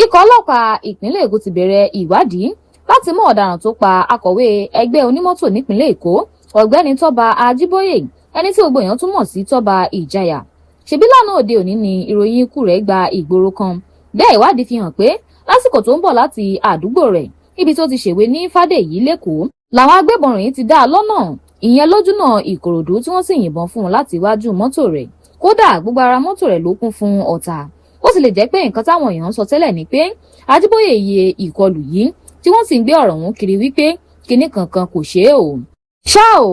Ikọ̀ ọlọ́pàá ìpínlẹ̀ Èkó ti bẹ̀rẹ̀ ìwádìí láti mú ọ̀daràn tó pa akọ̀wé ẹgbẹ́ onímọ́tò nípìnlẹ̀ Èkó, Ọ̀gbẹ́ni Tọ́ba Ajíbóyè, ẹni tí gbogbo èèyàn tún mọ̀ sí Tọ́ba Ìjayà. Ṣebí lánàá òde òní ni ìròyìn ikú rẹ̀ gba ìgboro kan. Bẹ́ẹ̀ ìwádìí fi hàn pé lásìkò tó ń bọ̀ láti àdúgbò rẹ̀, ibi tó ti ṣèwé ní Fàdèyí lÉkòó, làwọn agbébọn rìn ti dá a lọ́nà, ìyẹn lójúnà Ìkòròdú, tí wọ́n sì yìnbọn fún un láti iwájú mọ́tò rẹ̀. Kódà, gbogbo ara mọ́tò rẹ̀ ló kún fún ọta. Ó sì lè jẹ́ pé nǹkan táwọn èèyàn ń sọ tẹ́lẹ̀ ni pé Ajíbóyè yẹ ìkọlù yìí, tí wọ́n sì ń gbé ọ̀rọ̀ ọ̀hún kiri wípé kinní kankan kò ṣeé o. Ṣá o,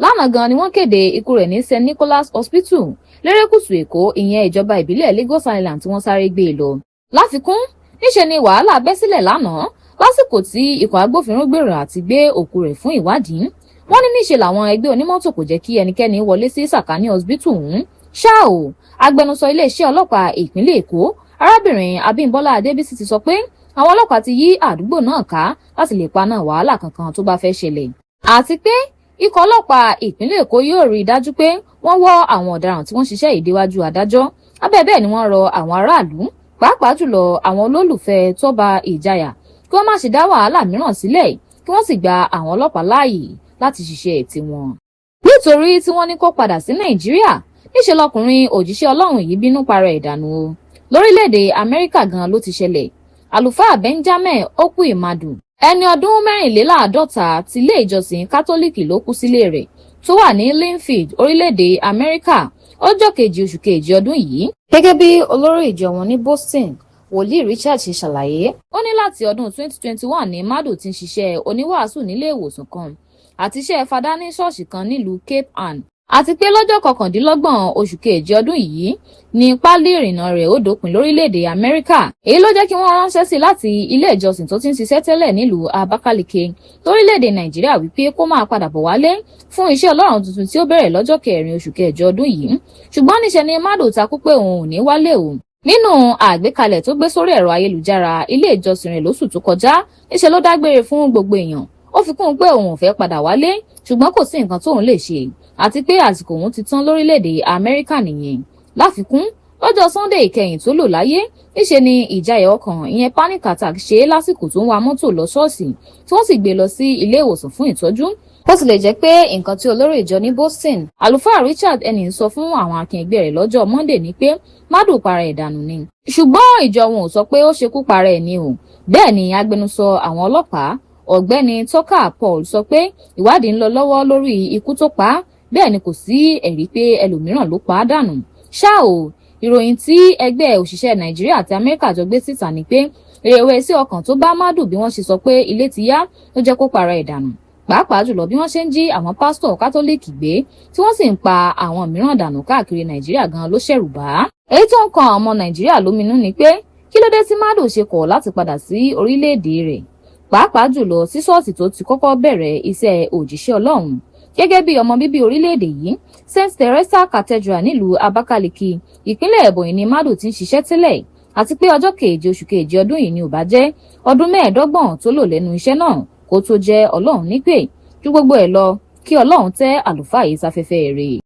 lánàá gan ni wọ́n kéde ikú rẹ̀ ní St Nicholas Hospital lérékùṣù Èkó, ìyẹn ìjọba ìbílẹ̀ Lagos Island, tí wọ́n sáré gbé e lọ. Láfikún, níṣe ni wàhálà bẹ́ sílẹ̀ lánàá lásìkò tí ikọ̀ agbófinró gbèrò àti gbé òkú rẹ̀ fún ìwádìí. Wọ́n ní níṣe làwọn ẹgbẹ́ onímọ́tò kò jẹ́ kí ẹnikẹ́ni wọlé sí sàkání hospital ọ̀hún. Ṣá o, agbẹnusọ iléeṣẹ́ ọlọ́pàá ìpínlẹ̀ Èkó, arábìnrin Abímbọ́lá Adébísí, ti sọ pé àwọn ọlọ́pàá ti yí àdúgbò náà ká láti lè paná wàhálà kankan tó bá fẹ́ ṣẹlẹ̀, àti pé ikọ̀ ọlọ́pàá ìpínlẹ̀ Èkó yóò rí i dájú pé wọ́n wọ́ àwọn ọ̀daràn tí wọ́n ṣiṣẹ́ yìí déwájú adájọ́. Abẹ́ bẹ́ẹ̀ ni wọ́n rọ àwọn aráàlú, pàápàá jùlọ àwọn olólùfẹ́ Tọ́ba Ìjayà, kí wọ́n má ṣe dá wàhálà mìíràn sílẹ̀, kí wọ́n sì gba àwọn ọlọ́pàá láàyè láti ṣiṣẹ́ tiwọn. Nítorí tí wọ́n ní kó padà sí Nàìjíríà, níṣẹ́ lọkùnrin òjíṣẹ́ Ọlọ́run yìí bínú para ẹ̀ dànù o. Lórílẹ̀‐èdè Amẹ́ríkà gan ló ti ṣẹlẹ̀. Àlùfáà Benjamin Okwui-Madu, ẹni ọdún 54, tilé ìjọsìn Kátólíìkì ló kú sílé rẹ̀ tó wà ní Lynnfield, orílẹ̀-èdè Amẹ́ríkà, ọjọ́ 2 oṣù 2 ọdún yìí. Gẹ́gẹ́ bí olórí ìjọ wọn ní Boston, Wòlíì Richard, ṣe ṣàlàyé, ó ní láti ọdún 2021 ní Madu ti ń ṣiṣẹ́ oníwàásù nílé ìwòsàn kan àti iṣẹ́ fadá ní ṣọ́ọ̀ṣì kan nílùú Cape Ann, àti pé lọ́jọ́ 29 oṣù 7 ọdún yìí ní páálí ìrìnnà rẹ̀ ó dópin lórílẹ̀‐èdè Amẹ́ríkà. Èyí ló jẹ́ kí wọ́n ránṣẹ́ sí láti ilé ìjọsìn tó ti ń ṣiṣẹ́ tẹ́lẹ̀ nílùú Abakaliki lórílẹ̀‐èdè Nàìjíríà wípé kó máa padà bọ̀ wálé fún iṣẹ́ Ọlọ́run tuntun tí ó bẹ̀rẹ̀ lọ́jọ́ 4 oṣù 8 ọdún yìí. Ṣùgbọ́n níṣe ni Madu takú pé òun ò ní wálé o. Nínú àgbékalẹ̀ tó gbé sórí ẹ̀rọ ayélujára ilé ìjọsìn rẹ̀ lóṣù tó kọjá, níṣe ló dágbére fún gbogbo èèyàn. Ó fi kún un pé òun ò fẹ́ padà wálé, ṣùgbọ́n kò sí nǹkan tóun lè ṣe, àti pé àsìkò òun ti tán lórílẹ̀‐èdè Amẹ́ríkà nìyẹn. Láfikún, lọ́jọ́ Sunday ìkẹyìn tó lò láyé, níṣe ni ìjayà ọkàn, ìyẹn panic attack, ṣe é lásìkò tó ń wa mọ́tò lọ ṣọ́ọ̀ṣì, tí wọ́n sì gbé lọ sí ilé ìwòsàn fún ìtọ́jú. Bó tilẹ̀ jẹ́ pé nǹkan tí olórí ìjọ ní Boston, Àlùfáà Richard Ennis, sọ fún àwọn akin ẹgbẹ́ rẹ̀ lọ́jọ́ Monday ni pé Madu para ẹ̀ dànù ni, ṣùgbọ́n ìjọ wọn ò sọ pé ó ṣekú para ẹ̀ ni o. Bẹ́ẹ̀ ni agbẹnusọ àwọn ọlọ́pàá, Ọ̀gbẹ́ni Tucker Paul, sọ pé ìwádìí ń lọ lọ́wọ́ lórí ikú tó pa á. Bẹ́ẹ̀ ni kò sí ẹ̀rí pé ẹlòmíràn ló pa á dànù. Ṣá o, ìròyìn tí ẹgbẹ́ òṣìṣẹ́ Nàìjíríà àti Amẹ́ríkà jọ gbé síta ni pé ìrẹ̀wẹ̀sì ọkàn tó bá Madu bí wọ́n ṣe sọ pé ilé ti yá ló jẹ́ kó para ẹ̀ dànù, pàápàá jùlọ bí wọ́n ṣe ń jí àwọn pásítọ̀ Kátólíìkì gbé, tí wọ́n sì ń pa àwọn mìíràn dànù káàkiri Nàìjíríà gan ló ṣẹ̀rù bá. Èyí tó ń kan àwọn ọmọ Nàìjíríà lóminú ni pé kí ló dé tí Madu ṣe kọ̀ láti padà sí orílẹ̀-èdè rẹ̀, pàápàá jùlọ sí ṣọ́ọ̀ṣì tó ti kọ́kọ́ bẹ̀rẹ̀ iṣẹ́ òjíṣẹ́ Ọlọ́run gẹ́gẹ́ bí ọmọ bíbí orílẹ̀-èdè yìí? St Teresa Cathedral nílùú Abakaliki, ìpínlẹ̀ Ebonyi, ni Madu ti ń ṣiṣẹ́ tẹ́lẹ̀, àti pé ọjọ́ 7 oṣù 7 ọdún yìí ni ò bá jẹ́ ọdún 25 tó lò lẹ́nu iṣẹ́ náà kó tó jẹ́ Ọlọ́run nípè. Ju gbogbo ẹ̀ lọ, kí Ọlọ́run tẹ́ àlùfáà yìí sáfẹ́fẹ́ rẹ̀.